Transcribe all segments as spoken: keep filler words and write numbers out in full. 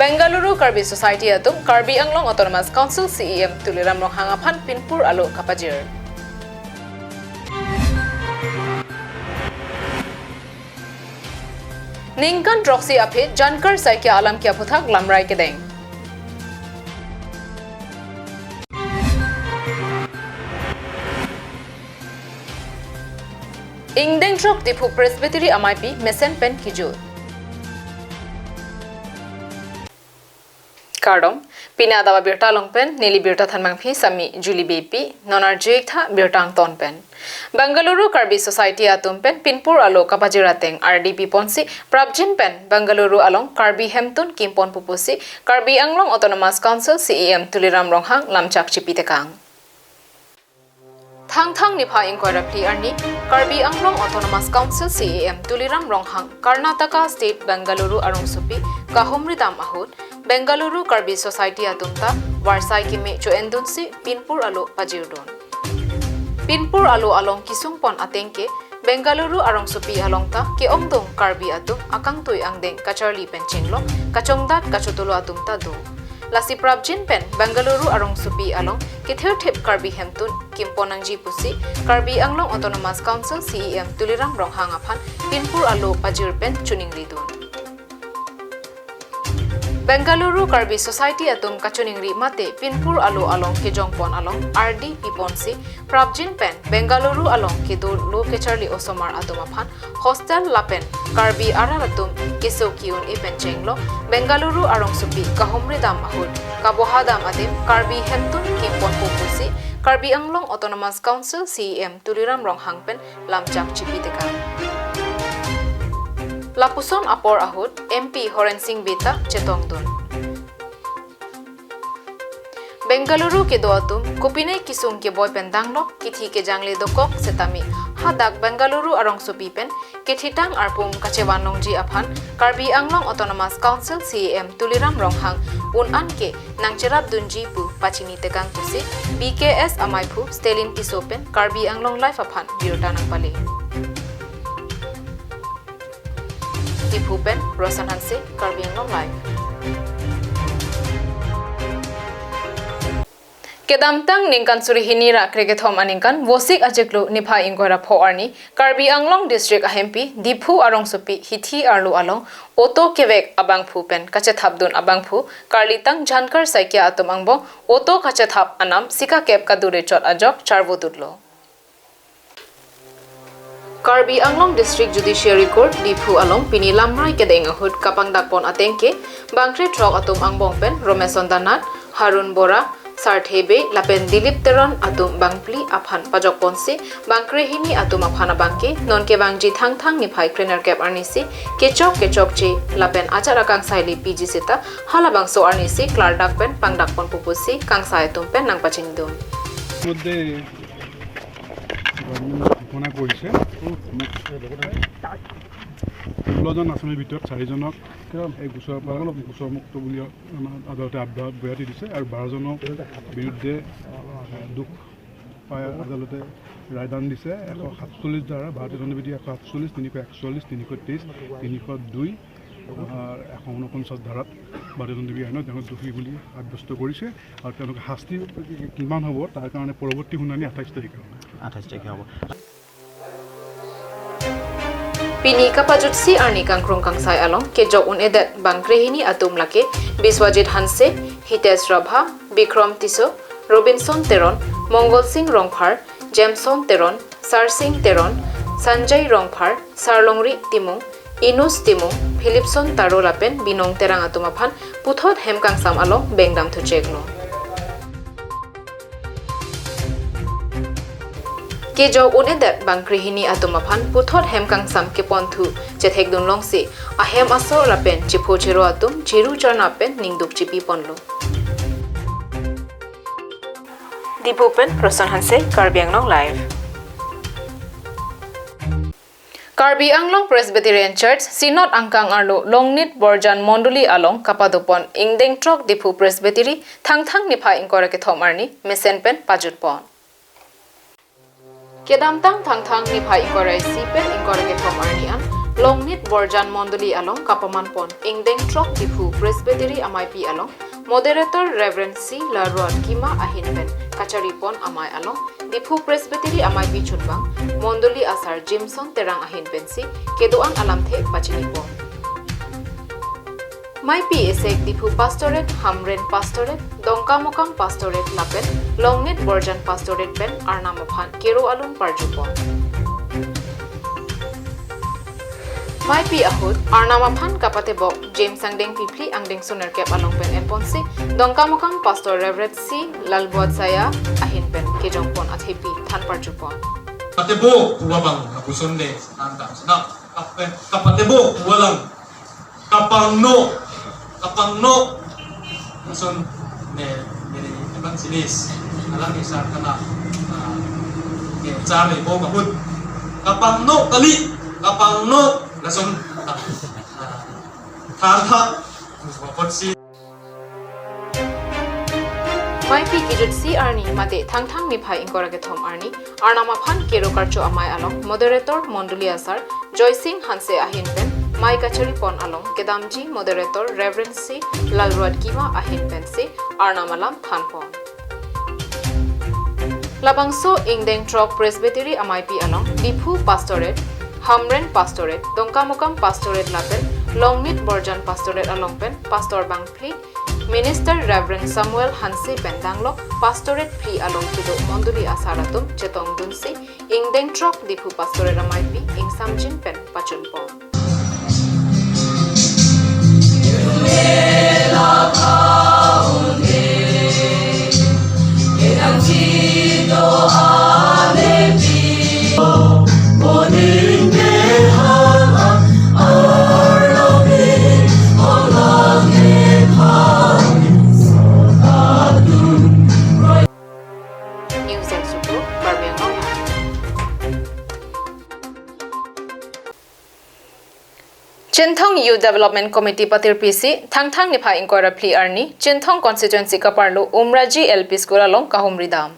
Bengaluru Karbi Society atum Karbi Anglong Autonomous Council C E M Tuliram Ronghang aphan pinpur alo kapajir. Ningkan throksi aphi Jankhar Saikia alam ke aphuthak lamrai kedeng. Ingdeng throk Diphu Presbytery ameipi mesen pen kejut. Kardom, pini adap abirta along pen neli birta thanmangpi Sami Julie Beypi, non arju-ik tha birta angton pen. Bengaluru Karbi Society atum pen pinpur alo kapajir ateng ardi piponsi prapjin pen Bengaluru along Karbi hemtun kimpon pupusi Karbi Anglong Autonomous Council C E M Tuliram Ronghang lamchak chipi tekang. Thangthang niphai ingkoi ra phli arni, Karbi Anglong Autonomous Council C E M Tuliram Ronghang Karnataka State Bengaluru arongsopi kahumridam ahut, Bengaluru Karbi Society atum ta varsai keme cho-endunsi pinpur alo pajirdun. Pinpur alo along kesungpon ateng ke, Bengaluru arongsopi along ta ke-ongdung Karbi atum akangtui angdeng kacharli pen chenglok, kachongdat kachotolo atum ta do. Lasi prapjin pen Bengaluru arongsopi along kethirthip Karbi hemtun kimpon nangji pusi Karbi Anglong Autonomous Council C E M Tuliram Ronghang aphan pinpur alo pajir pen choningridun. Bengaluru Karbi Society atum kachoningri mate pinpur alo along kejongpon along ardi piponsi prapjin pen Bengaluru along kedo lo kecharli osomar atum aphan hostel lapen Karbi arat atum keso ki-un-e pen chenglok Bengaluru arongsopi kahumridam ahut kabohadam adim Karbi hemtun kimpon pupusi Karbi Anglong Autonomous Council C E M Tuliram Ronghang pen lamchak chipi tekang. Lapuson apor ahut M P Horen Sing Bey ta chetongdun. Bengaluru kedo atum kopine kesung keboi pen danglok, kithi kejangle dokok setame hadak Bengaluru arongsopi pen kethitang arpum kachevan longji aphan Karbi Anglong Autonomous Council C E M Tuliram Ronghang un-an ke nangcherapdunji pu pachini tekang pusi B K S ameiphu Stalin Tisso pen Karbi Anglong Live aphan birta nangpale. Diphu pen Roshan Hanse, Karbi Anglong Live. Kedamtang ningkan suri hini ra krekethom aningkan Vosik achiklo niphai ingkoi ra pho arni Karbi Anglong District ahempi Diphu arongsopi hithi arlo along auto kevek abangphu pen kachethapdun abangphu karlitang Jankhar Saikia atum angbong auto kachethap anam sikakep kadure chot ajok charvo dutlo. Karbi Anglong District Judiciary Court Diphu along pini lamrai kedeng ahut kapangdakpon ateng ke bangkre throk atum angbong pen Romeson Danat, Harun Bora, Sarthe Bey lapen Dilip Teron atum bangphli aphan pajokponsi bangkre hini atum aphan abangke non kevangji Thangthang niphai krenerkep arnisi kechok kechokche lapen ajat akangsai le piji seta halabangso arnisi klardak pen pangdakpon pupusi kangsai atum pen nangpachinidun. মধ্যে গভৰ্ণমেণ্টে ঘোষণা কৰিছে। ষোল্লজন আছামীৰ ভিতৰত চাৰিজনক এই গোচৰৰ পৰা গোচৰমুক্ত বুলি আমাৰ আদালতে আব্যা-, অব্যাহতি দিছে আৰু বাৰজনৰ বিৰুদ্ধে, আহ, দুখ পাই আদালতে ৰায়দান দিছে এশ সাতচল্লিছ ধাৰা, ভাৰতীয় দণ্ডবিধি এশ সাতচল্লিছ, তিনিশ একচল্লিছ, তিনিশ তেইছ, তিনিশ দুই, আহ, এশ ঊনপঞ্চাছ ধাৰাত ভাৰতীয় দণ্ডবিধি আইনত তেওঁলোকক দোষী বুলি সাব্যস্ত কৰিছে। আৰু তেওঁলোকে শাস্তি কিমান হ'ব, তাৰ কাৰণে পৰৱৰ্তী শুনানি আঠাইছ তাৰিখে হ'ব। আঠাইছ তাৰিখে হ'ব। Pini kapajutsi arni kangkrung kangsai along kejok un-edet bangkre hini atum lake Biswajit Hanse, Hitesh Rabha, Bikrom Tisso, Robinson Teron, Mongol Sing Rongphar, Jameson Teron, Sarsing Teron, Sanjay Rongphar, Sarlongri Timung, Inus Timung, Philipson Taro lapen Binong Terang atum aphan puthot hem kangsam along bengdam thucheklo. Kejok un-edet bangkre hini atum aphan puthot hem kangsam keponthu chethekdun longsi ahem asor lapen chepho chero atum chiru charna pen ningduk chipiponlo. Diphu pen Roshan Hanse, Karbi Anglong Live. Karbi Anglong Presbyterian Church Synod angkang arlo Longnit Borjan Mondoli along kapadopon ingdeng throk Diphu Presbytery Thangthang niphai ingkoi ra kethom arni mesen pen pajutpon. Kedamtang Thangthang niphai ingkoi ra isi pen ingkoi ra kethom arni an Longnit Borjan Mondoli along kapaman pon ingdeng throk Diphu Presbytery ameipi along Moderator Reverend C Lalruatkima ahin pen kachari pon amei along Diphu Presbytery ameipi chunbang Mondoli asar Jimson Terang ahin pensi kedo-an alamthe pachini pon. Meipi esek Diphu Pastorate, Hamren Pastorate, Dongkamukam Pastorate lapen Longnit Borjan Pastorate pen Arnam aphan kero alun parju pon. Meipi ahut Arnam aphan kapatebok James angdengpi phli angdengso nerkep along pen enponsi Dongkamukam Pastor Reverend C Lalbuatsaya ahin pen kejong pon athepi than parju pon. Patebok pu abang lapuson le than dam sena. Kape-, kapatebok pu alang. Kapangno, kapangno. Lason ne, ne, ne evangelist. Alang isar kana, ah, ne char le bo mahut. Kapangno kali, kapangno. Lason, ah, ah, than tha. Bapot si. Meipi kejutsi arni mate Thangthang niphai ingkoi ra kethom arni Arnam aphan kero karcho amei along Moderator Mondoli asar Joysing Hanse ahin pen mei kachari pon along kedamji Moderator Reverend C Lalruatkima ahin pensi Arnam alam than pon. Labangso ingdeng throk Presbytery ameipi along Diphu Pastorate, Hamren Pastorate, Dongkamukam Pastorate lapen Longnit Borjan Pastorate along pen Pastor bang phli, Minister Reverend Samuel Hanse pen danglok Pastorate phli along kedo Mondoli asar atum chetongdunsi ingdeng throk Diphu Pastorate ameipi ingsamjin pen pachun pon. News Desk Report, Karbi Anglong. Chinthong Youth Development Committee patirpisi Thangthang niphai ingkoi ra phli arni Chinthong Constituency kaparlo Umraji L P School along kahumri dam.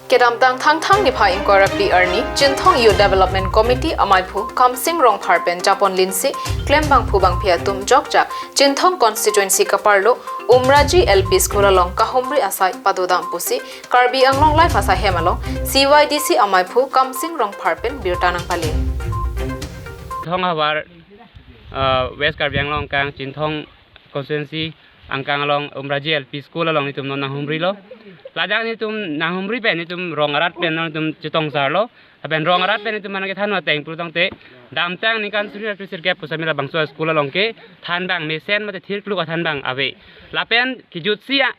Kedamtang Thangthang niphai ingkoi ra phli arni Chinthong Youth Development Committee ameiphu Kamsing Rongphar pen japon linsi klembangphu bangphi atum jokjak Chinthong Constituency kaparlo Umraji L P School along kahumri asai padodam pusi Karbi Anglong Live asai hem along C Y D C ameiphu Kamsing Rongphar pen birta nangpale. Thong havar, uh, West Karbi Anglong kang Chinthong Constituency angkang along Umraji L P School along netum non nanghumrilo. Ladak netum nanghumri pen netum rong arat pen non netum chetongsarlo. Lapen rong arat pen netum mana kethan ateng pulotangte damtang ningkan suri ra kre sirkep pusitame labangso school along ke thanbang mesen mate thirkluk athanbang ave. Lapen kejutsi a,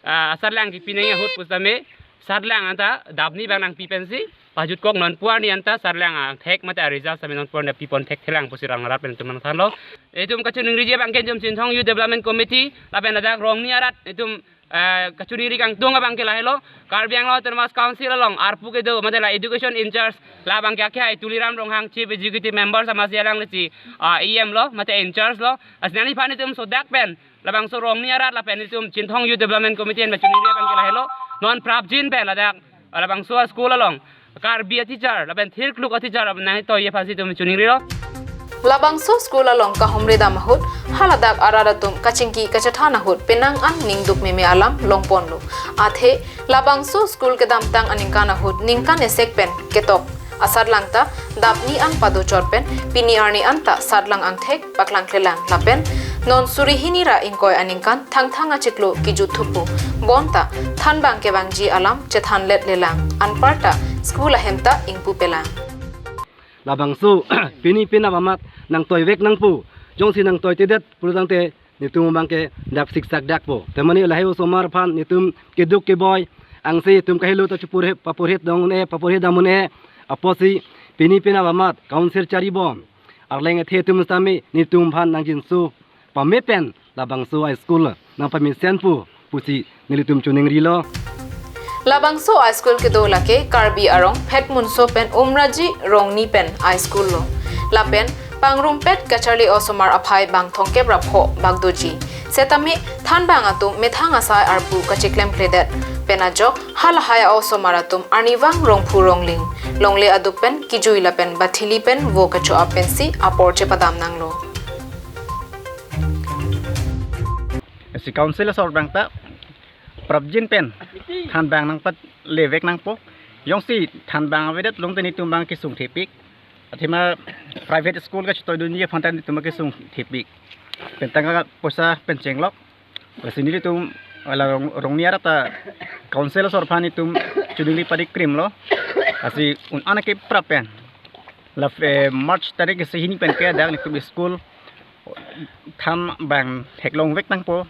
ah, asatlang kipi nangji ahut pusitame satlang anta dapni bang nangpi pensi pajutkok, nonpu arni anta satlang angthek mate a-result sitame nonpu arni pipon thekthelang pusi rong arat pen netum nangthanlo. Netum kachiningriji abang ke netum Chinthong Youth Development Committee lapen ladak rongni arat netum, eh, kachiningri kangtung abang ke lahelo, Karbi Anglong Autonomous Council along arpu kedo mate la education in charge labang ke akhai Tuliram Ronghang Chief Executive Member samasi alang lesi, ah, E M lo mate in charge lo. Lasi nangliphan netum sodak pen labangso rongni arat lapen netum Chinthong Youth Development Committee pen chiningri abang ke lahelo. Non prapjin pen ladak labangso school along Karbi a-teacher lapen thirkluk a-teacher nangtoiji aphansi netum chiningrilo. Labangso school along kahumri dam ahut haladak arat atum kachingki kachethan ahut penang an ningduk meme alam longponlo. Athe labangso school kedamtang aningkan ahut ningkan esek pen ketok. Asatlang ta dapni an padochot pen pini arni anta satlang angthek paklangklelang lapen non suri hini ra ingkoi aningkan Thangthang achiklo kejut thupo. Bonta thanbang kevangji alam chethanletlelang, anparta school ahem ta ingpupelang. Labangso pini penap amat nangtoivek nangpo, jongsi nangtoitedet pulotangte netum abang ke dak siksak dakpo. Temani lahai osomar aphan netum keduk keboi angse netum kahelo ta chupurhe paporhit dong un-e, paporhit dam un-e apotsi pini penap amat council charibom. Arleng athe atum sitame netum aphan nangjinso pame pen labangso a-school nangpamesenpo pusi nelitum chiningrilo. Labangso a-school kedo lake Karbi arong Phetmunso pen Umraji rongni pen a-school lo. Lapen pangrumpet kacharli osomar aphai bang thomkep ra pho bak doji. Setame thanbang atum methang asai arpu kachiklemkledet pen ajok halahai a-osomar atum arnivang rongphu rongling longle aduk pen kijui lapen bathili pen vo kacho-ap pensi apor chepadam nanglo. Si council asor abang ta prapjin pen thanbang nangpatlevek nangpo. Jongsi thanbang avedet along te netum abang kesung thepik. Athema private school kachetoidunji aphan ta netum kesung thepik. Pen tangka poisa pen chenglok. Lasi nelitum la rong, rongni arat ta council asor aphan netum chuningri padi krimlo. Lasi un-an akeprap pen la, eh, March tarik isi hini pen ke dak netum school thanbang theklongvek nangpo.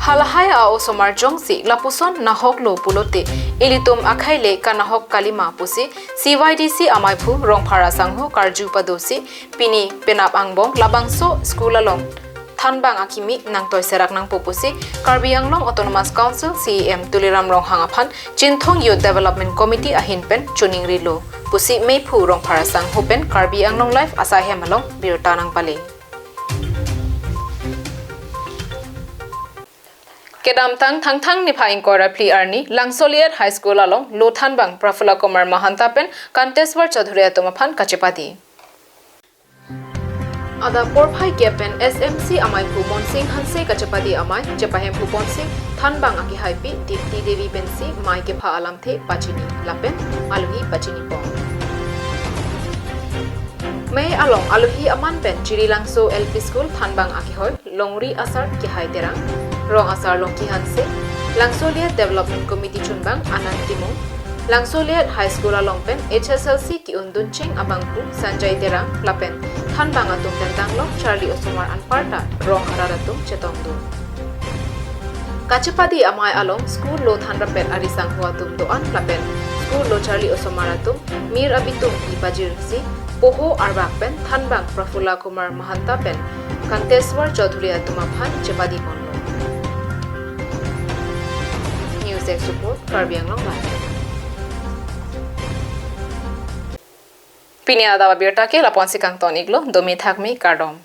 Halahai a-osomar jongsi lapuson nahok lo pulote ilitum akhei le kanahok kalima pusi C Y D C amaiphu Rongphar asangho karju padosi pini penap angbong labangso school along thanbang akimi nangtoi serak nangpo pusi Karbi Anglong Autonomous Council C E M Tuliram Ronghang aphan Chinthong Youth Development Committee ahin pen chuningrilo pusi meiphu Rongphar asangho pen Karbi Anglong Live asai hem along birta nangpale. Kedamtang Thangthang niphai ingkoi ra phli arni Langsoliet High School along lo thanbang Prafulla Kumar Mahanta pen Kanteswar Chaudhuri atum aphan kachepadi. Adap porphai kep pen S M C amaiphu Monsing Hanse kachepadi amei chepahemphu bonsing thanbang akehaipi Dipti Devi pensi mei kepha alamthe pachini lapen alohi pachinipon. Mei along alohi aman pen Jirilangso L P School thanbang akehoi Longri asar Kehai Terang, rong asar Longki Hanse, Langsoliet Development Committee chunbang Anand Timung, Langsoliet High School along pen H S L C ki-un duncheng abangphu Sanjay Terang lapen thanbang atum pen danglok charli osomar anparta rong arat atum chetongdun. Kachepadi amei along school lo thanrapet arisangho atum do-an lapen school lo charli osomar atum mir abitung pi pajirsi poho arvak pen thanbang Prafulla Kumar Mahanta pen Kanteswar Chaudhuri atum aphan chepadi ponlo. News Desk Report, Karbi Anglong Live. Pini adap abirta ke lapu-ansi kangton iklo, domi thakmi, kardom.